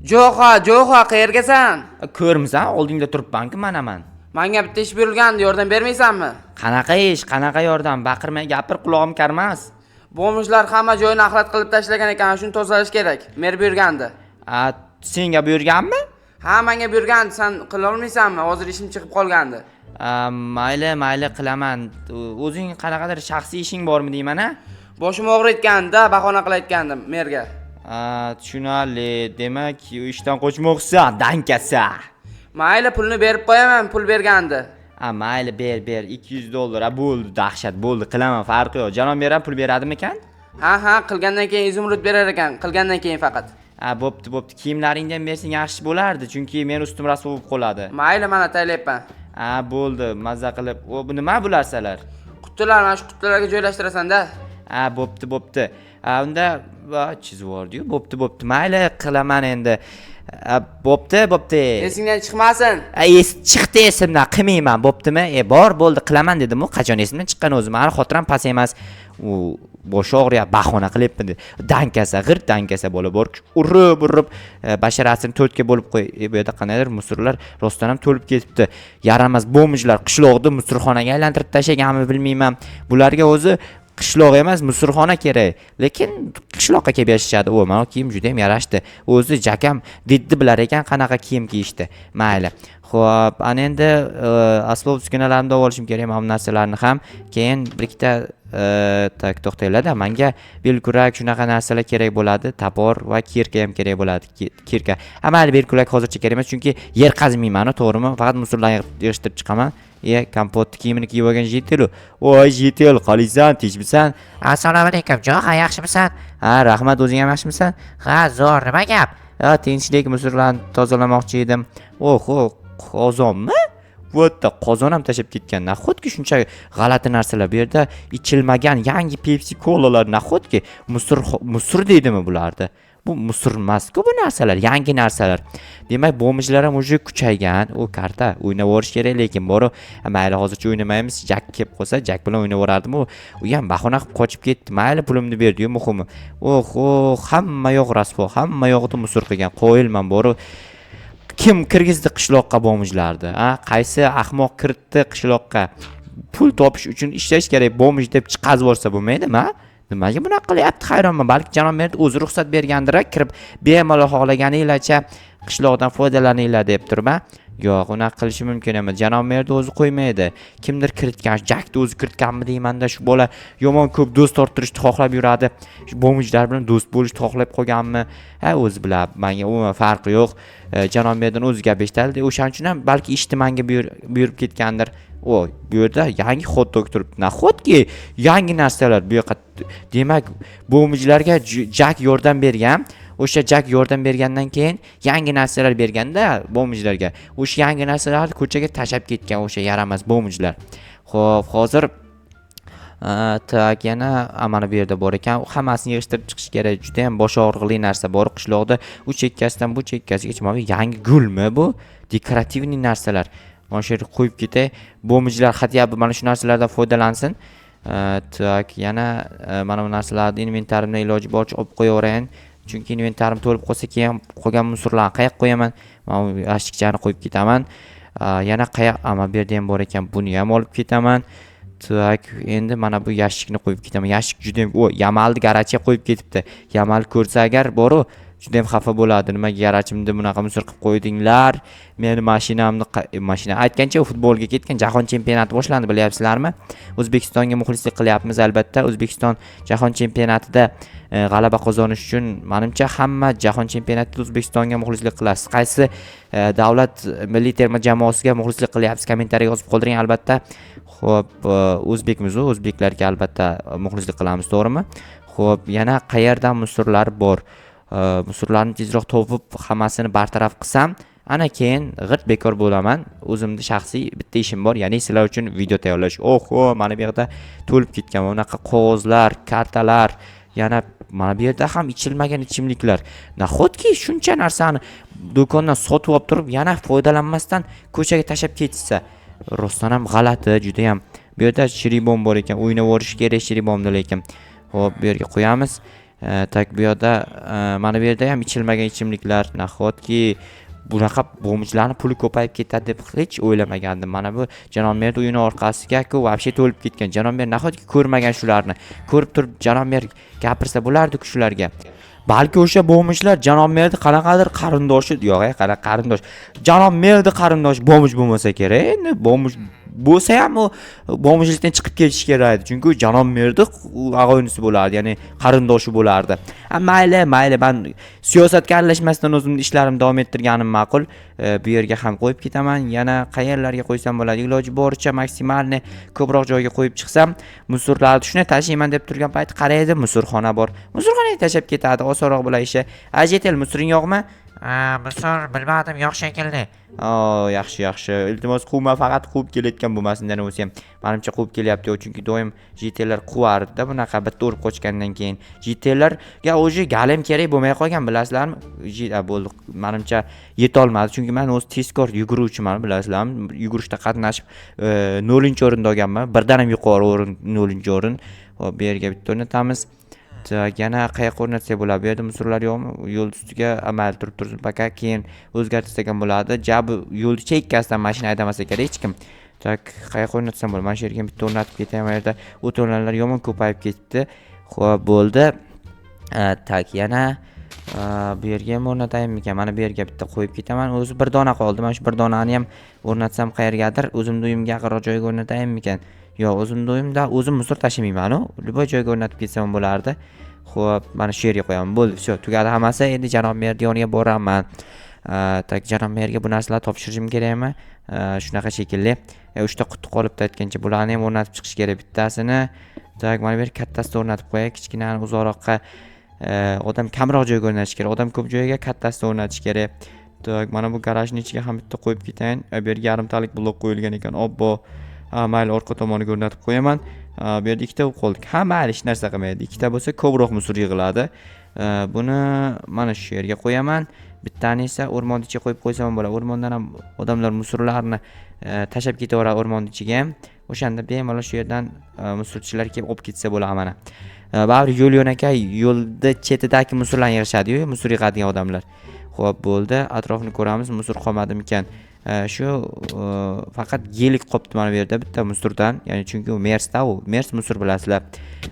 Jo'xa, Jo'xa, qayergasan? Ko'rmisan, oldingda turibman-ku, manaman. Menga bitta ish buyurilgandi, yordam bermaysanmi? Qanaqa ish, qanaqa yordam? Baqirmay gapir, qulog'im karmas. Bomjlar hamma joyini axlat qilib tashlagan ekan, shuni tozalash kerak. Mer buyurgandi. A, senga buyurganmi? Ha, menga buyurgandi, sen qila olmaysanmi? Hozir ishim chiqib qolgandi. A, mayli, mayli, qilaman. O'zing qanaqadir shaxsiy ishing bormi deyman, a? Boshim og'riyotgandi, bahona qilayotgandim merga. A, tushunarli. Demak, ishdan qochmoqchisan, dankasa. Mayli, pulni berib qo'yaman, pul bergandi. A, mayli, ber, ber, $200. A, bo'ldi, dahshat, bo'ldi, qilaman, farqi yo'q. Janob mer ham pul beradimikan? Ha, ha, qilgandan keyin izumrud berar ekan, qilgandan keyin faqat. A, bo'pti, bo'pti. Kiyimlaringni ham bersang yaxshi bo'lardi, chunki men ustim rasvo bo'lib qoladi. Mayli, mana taylayapman. A, bo'ldi, mazza qilib. O, bu nima bu narsalar? Qutilar, mana shu qutilarga joylashtirasan-da. A, bo'pti, bo'pti. A, unda va chizib yubordi-yu. Bo'pti, bo'pti. Mayli, qilaman endi. A, bo'pti, bo'pti. Esingdan chiqmasin. A, es chiqdi esimdan, qilmayman, bo'ptimi? E, bor, bo'ldi, qilaman dedim-u, qachon esimdan chiqqan o'zi? Mani xotiram past emas. U boshi og'riyapti, bahona qilyapman dedi. Dankasa, g'irt dankasa bola bor. Urib, urib, basharasini to'rtga bo'lib qo'y. E, bu yerda qandaydir musurlar rostdan ham to'lib ketibdi. Yaramas bomjlar qishloqni musurxonaga aylantirib tashlaganmi bilmayman. Bularga o'zi qishloq emas, musurxona kerak. Lekin qishloqqa kelib yashashadi. O, mana kiyim juda ham yarashdi. O'zi jakam diddi bilar ekan qanaqa kiyim kiyishdi. Mayli. Xo'p, ana endi asbob uskunalarimni olib olishim kerak, mana bu narsalarni ham. Keyin bir ikkita, tak, to'xtanglar-da, menga belkurak shunaqa narsalar kerak bo'ladi, topor va kirka ham kerak bo'ladi. Kirka. Ha, mayli, belkurak hozircha kerak emas, chunki yer qazmayman, to'g'rimi? Faqat musurlarni yig'ishtirib chiqaman. E, kompot kiyimini kiyib olgan Jitel. Voy, Jitel, qalaysan, tinchmisan? Assalomu alaykum, Jo'xa, yaxshimisan? Ha, rahmat, o'zing ham yaxshimisan? Ha, zo'r, nima gap? Ha, tinchlik, musurlarni tozalamoqchi edim. Oho, qozonmi? Bu yerda qozon ham tashlab ketgan. Nahotki shuncha g'alati narsalar bu yerda ichilmagan yangi Pepsi Colalar, nahotki musur, musur deydimi bularni? Bu musur emas-ku bu narsalar, yangi narsalar. Demak, bomjlar ham уже kuchaygan. U karta o'ynab yuborish kerak, lekin boru mayli, hozircha o'ynamaymiz. Jak kelib qolsa, Jak bilan o'ynab yuborardim. U ham bahona qilib qochib ketdi. Mayli, pulimni berdi-yu, muhimi. Oho, hamma yoq rasvo, hamma yoqda musur qilgan. Qoyilman boru. Kim kirgizdi qishloqqa bomjlarni? A, qaysi ahmoq kiritdi qishloqqa? Pul topish uchun ishlash kerak, bomj deb chiqazib yuborsa bo'lmaydimi, a? Nimaga bunaqa qilyapti, hayronman. Balki janob mer o'zi ruxsat bergandir, kirib bemalol xohlaganinglarcha qishloqdan foydalaninglar deb turib-a? Yo'q, unaqa qilishi mumkin emas. Janob merni o'zi qo'ymaydi. Kimdir kiritgan, Jakni o'zi kiritganmi deymanda, shu bola yomon ko'p do'st orttirishni xohlab yuradi. Shu bomjlar bilan do'st bo'lishni xohlab qolganmi? Ha, o'zi biladi. Menga umuman farqi yo'q. Janob merdan o'zi gap eshitadi. O'shaning uchun ham balki ishni menga buyurib ketgandir. O, bu yerda yangi hot dog turibdi. Nahotki yangi narsalar bu yoqqa. Demak, bomjlarga Jak yordam bergan. O'sha Jak yordam bergandan keyin yangi narsalar berganda bomjlarga. O'sha yangi narsalarni ko'chaga tashlab ketgan o'sha yaramas bomjlar. Xo'p, hozir tak, yana mana bu yerda bor ekan. Hammasini yig'ishtirib chiqish kerak. Juda ham bosh og'riqli narsa bor qishloqda. U chekkasidan bu chekkasigacha mana bu yangi gulmi bu? Dekorativniy narsalar. Mana shu yerga qo'yib ketay. Bomjlar хотя бы mana shu narsalardan foydalansin. Tak, yana mana bu narsalarni inventarimda iloji boricha olib qo'yaverayin. Chunki inventarim to'lib qolsa, keyin qolgan musurlarni qayoqqa qo'yaman? Mana bu yashikchani qo'yib ketaman. Yana qayoq? Mana bu yerda ham bor ekan. Buni ham olib ketaman. Tak, endi mana bu yashikni qo'yib ketaman. Yashik juda ham, o, Yamalni garajiga qo'yib ketibdi. Yamal ko'rsa agar boru, juda ham xafa bo'ladi. Nimaga garajimda bunaqa musor qilib qo'ydinglar? Meni mashinamni mashina aytgancha futbolga ketgan, jahon chempionati boshlandi, bilyapsizlarmi? O'zbekistonga muxlislik qilyapmiz albatta. O'zbekiston jahon chempionatida g'alaba qozonish uchun menimcha hamma jahon chempionatida O'zbekistonga muxlislik qilasiz. Qaysi davlat milliy terma jamoasiga muxlislik qilyapsiz? Kommentariyaga yozib qoldiring albatta. Xo'p, o'zbekmiz u, o'zbeklarga albatta muxlislik qilamiz, to'g'rimi? Xo'p, yana qayerdan musurlar bor? Musurlarni tezroq topib, hammasini bartaraf qilsam, ana keyin g'irt bekor bo'laman. O'zimni shaxsiy bitta ishim bor, ya'ni sizlar uchun video tayyorlash. Oho, mana bu yerda to'lib ketgan bunaqa qog'ozlar, kartalar, yana mana bu yerda ham ichilmagan ichimliklar. Nahotki shuncha narsani do'kondan sotib olib turib, yana foydalanmasdan ko'chaga tashlab ketishsa, rostdan ham g'alati, juda ham. Bu yerda shiribon bor ekan, o'ynab yuborish kerak shiribonni lekin. Xo'p, bu yerga qo'yamiz. Так, bu yoqda, mana bu yerda ham ichilmagan ichimliklar. Nahotki bunaqa бомж larni puli ko'payib ketadi deb hech o'ylamagandim. Mana bu janob merni uyini orqasiga-ku вообще to'lib ketgan. Janob mer nahotki ko'rmagan shularni? Ko'rib turib janob mer gapirsa bo'lardi-ku shularga. Balki o'sha бомж lar janob merni qanaqadir qarindoshi, yo'q, qanaqa qarindosh? Janob merni qarindoshi бомж bo'lmasa kerak. Endi бомж bo'lsa ham, u бомж likdan chiqib ketishi kerak edi. Chunki u janob merni og'aynisi bo'lardi, ya'ni qarindoshi bo'lardi. Ha, mayli, mayli, man siyosatga aralashmasdan o'zimni ishlarimni davom ettirganim ma'qul. Bu yerga ham qo'yib ketaman. Yana qayerlarga qo'ysam bo'ladi? Iloji boricha максимальный ko'proq joyga qo'yib chiqsam, мусор larni shunday tashlayman deb turgan payt qaraydi, мусор xona bor. Мусор xonaga tashlab ketadi, osonroq bo'ladi ishi. A, житель, мусор ing yo'qmi? Ha, мусор, bilmadim, yo'q shekilli. O, yaxshi, yaxshi. Iltimos, quvma, faqat quvib kelayotgan bo'lmasin yana o'zi ham. Manimcha, quvib kelyapti, chunki doim житель lar quvardi-da bunaqa bitta urib qochgandan keyin. Житель larga уже голем kerak bo'lmay qolgan, bilasizlarmi? Bo'ldi. Manimcha, yetolmadi, chunki men o'zi tezkor yuguruvchiman, bilasizlarmi? Yugurishda qatnashib, 0-o'rinda olganman. Birdan ham yuqori o'rin, 0-o'rin. Hop, bu yerga bitta o'rnatamiz. Так, yana qayoqqa o'rnatsak bo'ladi? Bu yerda мусор lar yo'qmi? Yo'l ustiga mayli, turib tursin пока, keyin o'zgartirsak ham bo'ladi. Ja bu yo'lni chekkasidan mashina haydamasa kerak hech kim. Так, qayoqqa o'rnatsam bo'ladi? Mana shu yerga bitta o'rnatib ketay. Bu yerda o'to'lanlar yomon ko'payib ketibdi. Xo'p, bo'ldi. Так, yana bu yerga ham o'rnataymikan? Mana bu yerga bitta qo'yib ketaman. O'zi bir dona qoldi. Mana shu bir donani ham o'rnatsam qayergadir, o'zimni uyimga yaqinroq joyga o'rnataymikan? Yo'q, o'zimni uyimda o'zim мусор tashimayman-u. Любой joyga o'rnatib ketsam ham bo'lardi. Xo'p, mana shu yerga qo'yaman. Bo'ldi, всё, tugadi hammasi. Endi janob merni yoniga boraman. Так, janob merga bu narsalarni topshirishim kerakmi? Shunaqa shekilli. Uchta quti qolibdi aytgancha, bularni ham o'rnatib chiqish kerak bittasini. Так, mana bu yer kattasida o'rnatib qo'yay, kichkinani uzoqroqqa, odam kamroq joyga o'rnatish kerak. Odam ko'p joyga kattasida o'rnatish kerak. Так, mana bu garajni ichiga ham bitta qo'yib ketayin. Bu yerga yarimtalik blok qo'yilgan ekan. Obbo. Ha, mayli, orqa tomoniga o'rnatib qo'yaman. Bu yerda ikkita bo'lib qoldik. Ha, mayli, hech narsa qilmaydi. Ikkita bo'lsa ko'proq мусор yig'iladi. Buni mana shu yerga qo'yaman. Bittani esa o'rmonni ichiga qo'yib qo'ysam ham bo'ladi. O'rmondan ham odamlar мусор larni tashlab ketaveradi o'rmonni ichiga ham. O'shanda bemalol shu yerdan мусор chilar kelib olib ketsa bo'ladi mana. Baribir yo'l yo'lakay yo'lda chetidagi мусор larni yig'ishadi-yu, мусор yig'adigan odamlar. Xo'p, bo'ldi. Atrofini ko'ramiz, мусор qolmadimikan. Shu faqat Гелик qolibdi mana bu yerda bitta мусор dan. Ya'ni chunki u Mersda u. Mers мусор, bilasizlar.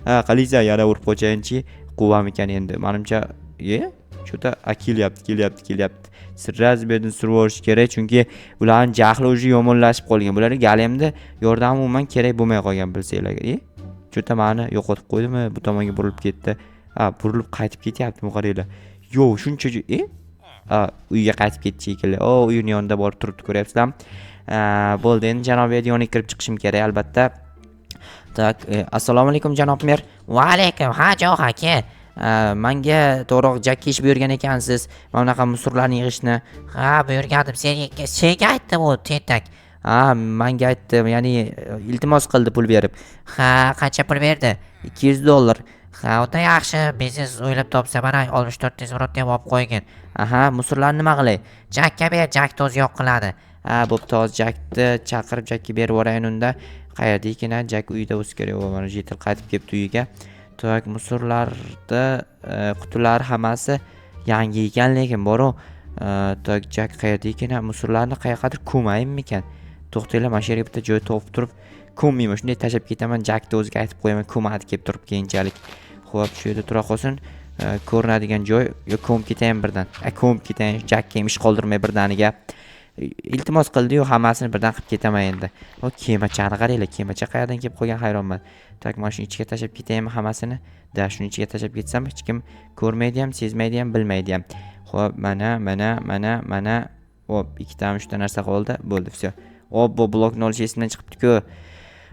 Ha, qalaysan, yana urib qochayinchi. Quvamikan endi? Manimcha, ye, что-то kelyapti, kelyapti, kelyapti. Сразу bu yerdan surib yuborish kerak, chunki ularning jahli уже yomonlashib qolgan. Bularga голем da yordami umuman kerak bo'lmay qolgan, bilsanglar. E, что-то mani yo'qotib qo'ydimi? Bu tomonga burilib ketdi. Ha, burilib qaytib ketyaptimi, qaranglar. Yo'q, shuncha e? Ha, uyga qaytib ketdi shekilli. O, uyini yonida borib turibdi, ko'ryapsizlarmi? Bo'ldi, endi janob mer yoniga kirib chiqishim kerak albatta. Так, assalomu alaykum, janob mer. Va alaykum. Ha, Jo'xa, kel. Manga to'g'riroq Jakka ish buyurgan ekansiz. Mana bunaqa мусор larni yig'ishni. Ha, buyurgandim. Senga aytdim u tentak. Ha, manga aytdi, ya'ni iltimos qildi pul berib. Ha, qancha pul berdi? 200 dollar. Ha, unda yaxshi biznes o'ylab topsa, mana 64 изумруд ni ham olib qo'ygin. Aha, мусор larni nima qilay? Jakka ber, Jakni o'zi yo'q qiladi. Ha, bo'pti, hozir Jakni chaqirib, Jakka berib yuborayin unda. Qayerda ekan, a? Jak uyida bo'lsa kerak. O, mana житель qaytib kelibdi uyiga. Так, мусор larda qutilari hammasi yangi ekan, lekin boru. Так, Jak qayerda ekan? A, мусор larni qayoqqadir ko'mayinmikan? To'xtanglar, mana shu yerga bitta joy topib turib ko'mmayman. Shunday tashlab ketaman, Jakni o'ziga aytib qo'yaman, ko'madi kelib turib keyinchalik. Xo'p, shu yerda tura qolsin. Ko'rinadigan joy, yo ko'mib ketayin birdan. A, ko'mib ketayin, Jakka ham ish qoldirmay birdaniga. Iltimos qildi-yu, hammasini birdan qilib ketaman endi. O, kemachani qaranglar, kemacha qayerdan kelib qolgan, hayronman. Так, mana shuni ichiga tashlab ketaymi hammasini? Да, shuni ichiga tashlab ketsam hech kim ko'rmaydi ham, sezmaydi ham, bilmaydi ham. Xo'p, mana, mana, mana, mana. Hop, ikkitami, uchta narsa qoldi. Bo'ldi, всё. Obbo, blokni olish esimdan chiqibdi-ku.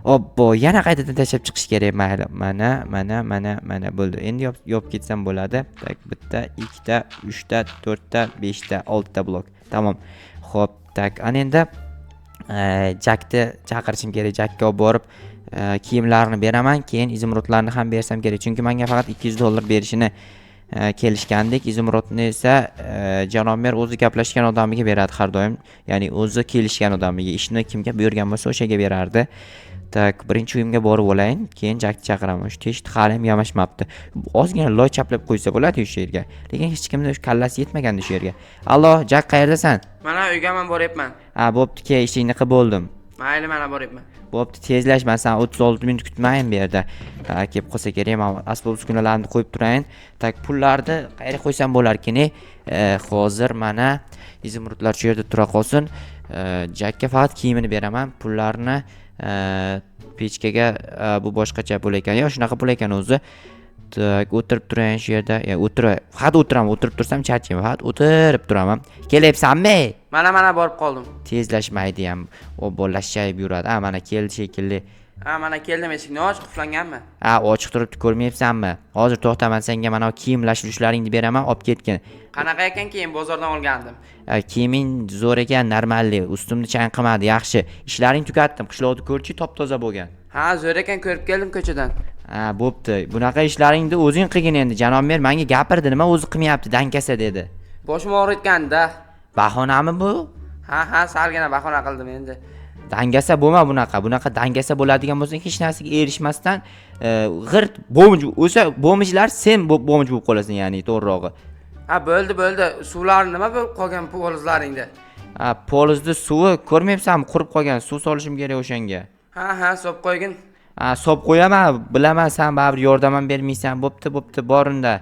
Obbo, yana qaytadan tashlab chiqish kerak, mayli. Mana, mana, mana, mana, bo'ldi. Endi yopib ketsam bo'ladi. Так, bitta, ikkita, uchta, to'rtta, beshta, oltita blok. Tamom. Xo'p, так, ana endi Jakni chaqirishim kerak. Jakka olib borib kiyimlarni beraman, keyin изумруд larni ham bersam kerak. Chunki menga faqat 200 dollar berishini Kelishgandik. Изумруд ni esa janob mer o'zi gaplashgan odamiga beradi har doim. Ya'ni o'zi kelishgan odamiga, ishni kimga buyurgan bo'lsa, o'shaga berardi. Так, birinchi uyimga borib olayin, keyin Jakni chaqiraman. Shu teshikni hali ham yamashmabdi. Ozgina loy chaplab qo'ysa bo'ladi o'sha yerga. Lekin hech kimni kallasi yetmagandi shu yerga. Allo, Jak, qayerdasan? Mana uyga man boryapman. Ha, bo'pti, kel, ishingni qilib bo'ldim. Mayli, mana boryapman. Bo'pti, tezlash, man san 36 minut kutmayin bu yerda. Ha, kelib qolsa kerak, man asbob uskunalarni qo'yib turayin. Так, pullarni qayerga qo'ysam bo'larkin? Hozir mana изумруд lar shu yerda tura qolsin. Jakka faqat kiyimini beraman, pullarni pechkaga. Bu boshqacha pul ekan, yo shunaqa pul ekan o'zi. Так, o'tirib turayin shu yerda. Ya, o'tira, faqat o'tiraman, o'tirib tursam charchayman, faqat o'tirib turaman. Kelyapsanmi? Mana, mana borib qoldim. Tezlashmaydi ham, obbo, lashshayib yuradi. Ha, mana keldi shekilli. Ha, mana keldim, eshikni och, qulflanganmi? Ha, ochiq turibdi, ko'rmayapsanmi? Hozir to'xta, man senga mana bu kiyim lashushalaringni beraman, olib ketgin. Qanaqa ekan kiyim, bozordan olgandim. Ha, kiyiming zo'r ekan, нормальный, ustimni chang qilmadi, yaxshi. Ishlaring tugatdim, qishloqni ko'rchi, top toza bo'lgan. Ha, zo'r ekan, ko'rib keldim ko'chadan. Ha, bo'pti, bunaqa ishlaringni o'zing qilgin endi. Janob mer manga gapirdi, nima o'zi qilmayapti dangasa, dedi. Boshim og'riyotganda. Bahonami bu? Ha, salgina bahona qildim endi. Dangasa bo'lma bunaqa. Bunaqa dangasa bo'ladigan bo'lsang, hech narsaga erishmasdan g'irt бомж o'sha бомж lar, sen бомж bo'lib qolasan, ya'ni to'g'rirog'i. Ha, bo'ldi, bo'ldi. Suvlar nima bo'lib qolgan polizlaringda? Ha, polizni suvi, ko'rmayapsanmi, qurib qolgan, suv solishim kerak o'shanga. Ha, solib qo'ygin. Ha, solib qo'yaman, bilaman, san baribir yordam ham bermaysan. Bo'pti, bo'pti, bor unda.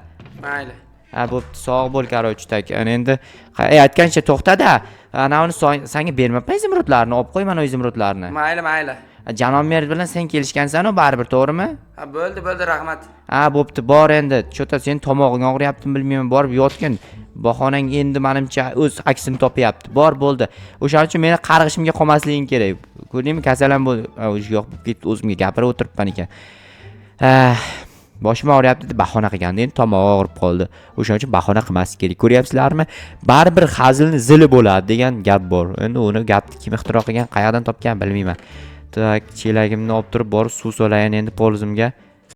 Mayli. Ha, bo'pti, sog' bo'l. Короче, так, ana endi aytgancha, to'xtada, anavini sanga bermabman, изумруд larni olib qo'y, mana изумруд larni. Mayli, mayli. Janob mer bilan sen kelishgansanu baribir, to'g'rimi? Ha, bo'ldi, bo'ldi, rahmat. Ha, bo'pti, bor endi. Чё-то sen tomog'ing og'riyaptimi, bilmayman, borib yotgin. Bahonang endi manimcha o'z aksini topyapti. Bor, bo'ldi. O'shaning uchun meni qarg'ishimga qolmasliging kerak, ko'rdingmi, kasalam bo'ldi. Ha, o'zi yo'q bo'lib ketdi, o'zimga gapirib o'tiribman ekan. Ah, boshim og'riyapti deb bahona qilganda, endi tomog'i og'rib qoldi. O'shaning uchun bahona qilmaslik kerak, ko'ryapsizlarmi? Baribir hazilni zili bo'ladi degan gap bor. Endi uni gapni kim ixtiro qilgan, qayerdan topgan, bilmayman. Так, chelagimni olib turib, borib suv solayin endi polizimga.